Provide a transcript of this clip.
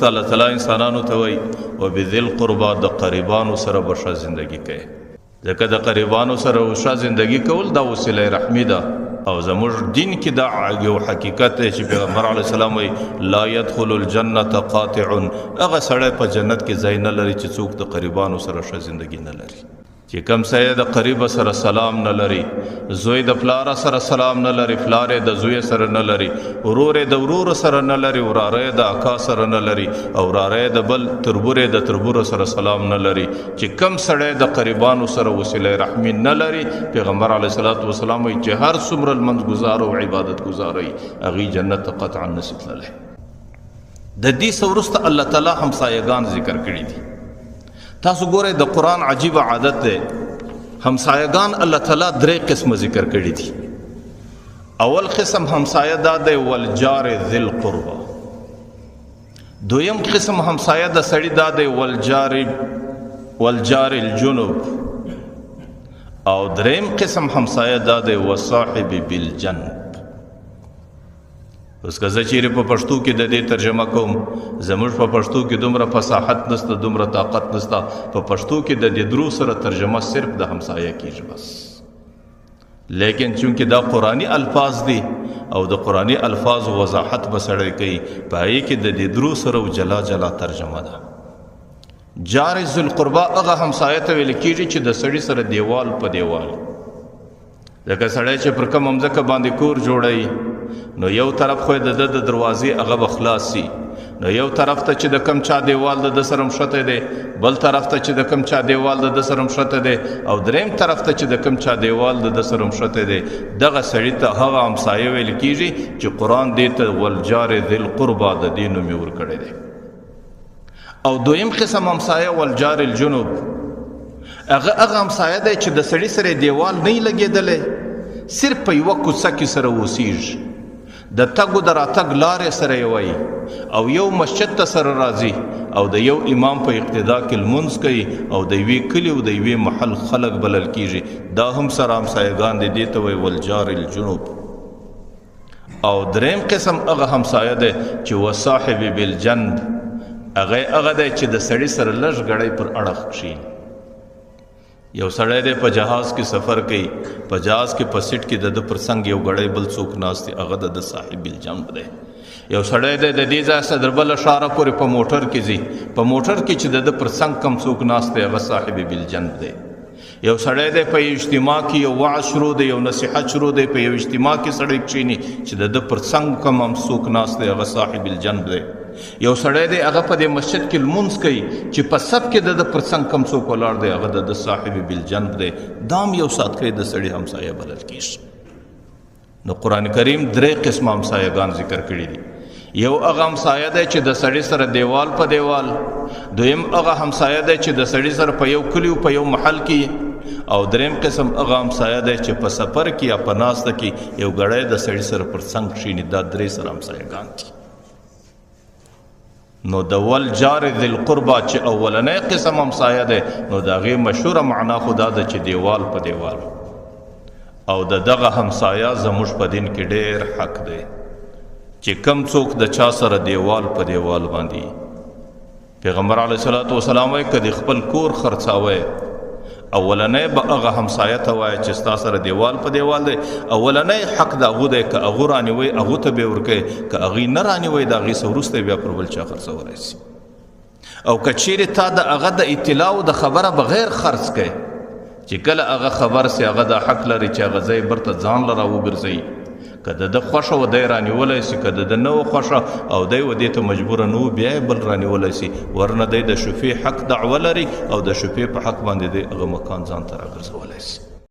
الله تعالی انسانانو ته وایي وبذل قربا، د قریبانو سره به ښه زندګي کوي، ځکه د قریبانو سره ښه زندګي کول دا وسیله رحمي ده. او زموږ دین کې دا یو حقیقت دی چې پیغمبر علیه السلام وایي لا يدخل الجنة قاطع، هغه سړی په جنت کې ځای نه لري چې څوک د قریبانو سره ښه زندګي نه لري. چې کم سړی د قریب سره سلام نه لري، زوی د پلار سره سلام نه لري، پلار یې د زوی سره نه لري، ورور یې د ورور سره نه لري، وراره یې د اکا سره نه لري، او وراره یې د بل تربور یې د تربور سره سلام نه لري، چې کم سړی د قریبانو سره وسیله رحمي نه لري، پیغمبر علیه الصلاة والسلام وایي چې هر څومره لمونځ ګزار او عبادت ګزار وي هغوی جنت ته قطعا نه شي تللی. د دې څه وروسته الله تعالی همسایهګان ذکر کړي دي. تاسو ګورئ د قرآن عجیب عادت دی، همسایهګان الله تعالی درې قسمه ذکر کړي دي. اول قسم همسایه دا دی والجار ذی القربى، دویم قسم همسایه د سړي دا دی والجار الجنب، او دریم قسم همسایه دا دی وصاحب بالجنب. اوس که زه چیرې په پښتو کې د دې ترجمه کوم، زموږ په پښتو کې دومره فصاحت نشته، دومره طاقت نشته، په پښتو کې د دې درو سره ترجمه صرف د همسایه کېږي بس. لیکن چونکې دا قرآني الفاظ دي او د قرآني الفاظ وضاحت به سړی کوي، په هغې کې د دې درو سره جلا جلا ترجمه ده. جار ذی القربا هغه همسایه ته ویل کېږي چې د سړي سره دیوال په دیوال، ځکه سړی چې پر کومه مځکه باندې کور جوړوي نو یو طرف خو د ده د دروازې هغه به خلاص سي، نو یو طرف ته چې د کم چا دیوال د ده سره مښتی دی، بل طرف ته چې د کم چا دیوال د ده سره مښتی دی، او دریم طرف ته چې د کم چا دیوال د ده سره مښتی دی، دغه سړي ته هغه همسایه ویل کېږي چې قرآن دې ته والجار ذی القربا د دې نوم یې ورکړی دی. او دویم قسم همسایه والجار الجنوب، هغه هغه همسایه دی چې د سړي سره دیوال نه لګېدلی، صرف په یوه کوڅه کې سره اوسېږي، د تګ او د راتګ لارې سره یې وایي، او یو مسجد ته سره راځي، او د یو امام په اقتدا کې لمونځ کوي، او د یوې کلي او د یوې محل خلک بلل کېږي، دا هم سره همسایهګان دي، دې ته وایي والجار الجنوب. او دریم قسم هغه همسایه دی چې وصاحب بالجنب، هغه هغه دی چې د سړي سره لږ ګړی پر اړخ کښېني. یو سړی دی په جهاز کې سفر کوي، په جهاز کې په سیټ کې د ده پر څنګ یو ګړی بل څوک ناست دی، هغه د ده صاحب الجنب دی. یو سړی دی د دې ځای څخه تر بله ښاره پورې په موټر کې ځي، په موټر کې چې د ده پر څنګ کم څوک ناست دی هغه صاحب بالجنب دی. یو سړی دی په یو اجتماع کې یو وعظ شروع دی، یو نصیحت شروع دی، په یو اجتماع کې سړی کښېني چې د ده پر څنګ کم هم څوک ناست دی هغه صاحب الجنب دی. یو سړی دی هغه په دې مسجد کې لمونځ کوي چې په صف کې د ده پر څنګ کم څوک ولاړ دی هغه د ده صاحب بالجنب دی، دا هم یو ساتکی د سړي همسایه بلل کېږي. نو قرآن کریم درې قسمه همسایهګان ذکر کړي دي. یو هغه همسایه دی چې د سړي سره دیوال په دیوال، دویم هغه همسایه دی چې د سړي سره په یو کلي او په یو محل کې، او دریم قسم هغه همسایه دی چې په سفر کې یا په ناسته کې یو ګړی د سړي سره پر څنګ کښېني. دا درې سره همسایهګان دي. نو د والجار ذی القربا چې اولنی قسم همسایه دی، نو د هغې مشهوره معنا خو دا ده چې دیوال په دیوال، او د دغه همسایه زموږ په دین کې ډېر حق دی چې کم څوک د چا سره دیوال په دیوال باندې. پیغمبر علیه الصلاة والسلام وایي که د خپل کور خرڅاوی اولنی به هغه همسایه ته وایه چې ستا سره دیوال په دیوال دی، اولنی حق د هغو دی، که هغو رانیوی هغو ته به یې ورکوې، که هغوی نه رانیوی د هغې څخه وروسته یې بیا پر بل چا خرڅولی سي. او که چیرې تا د هغه د اطلاع او د خبره بغیر خرڅ کړې، چې کله هغه خبر سي هغه دا حق لري چې هغه ځای بیرته ځان له راوګرځوي، که د ده خوښه و دی رانیولی سي، که د ده نه وه خوښه او دی و دې ته مجبوره نه و بیا یې بل رانیولی سي، ورنه دی د شفیع حق دعوه لري او د شفیع په حق باندې دی هغه مکان ځان ته راګرځولی سي.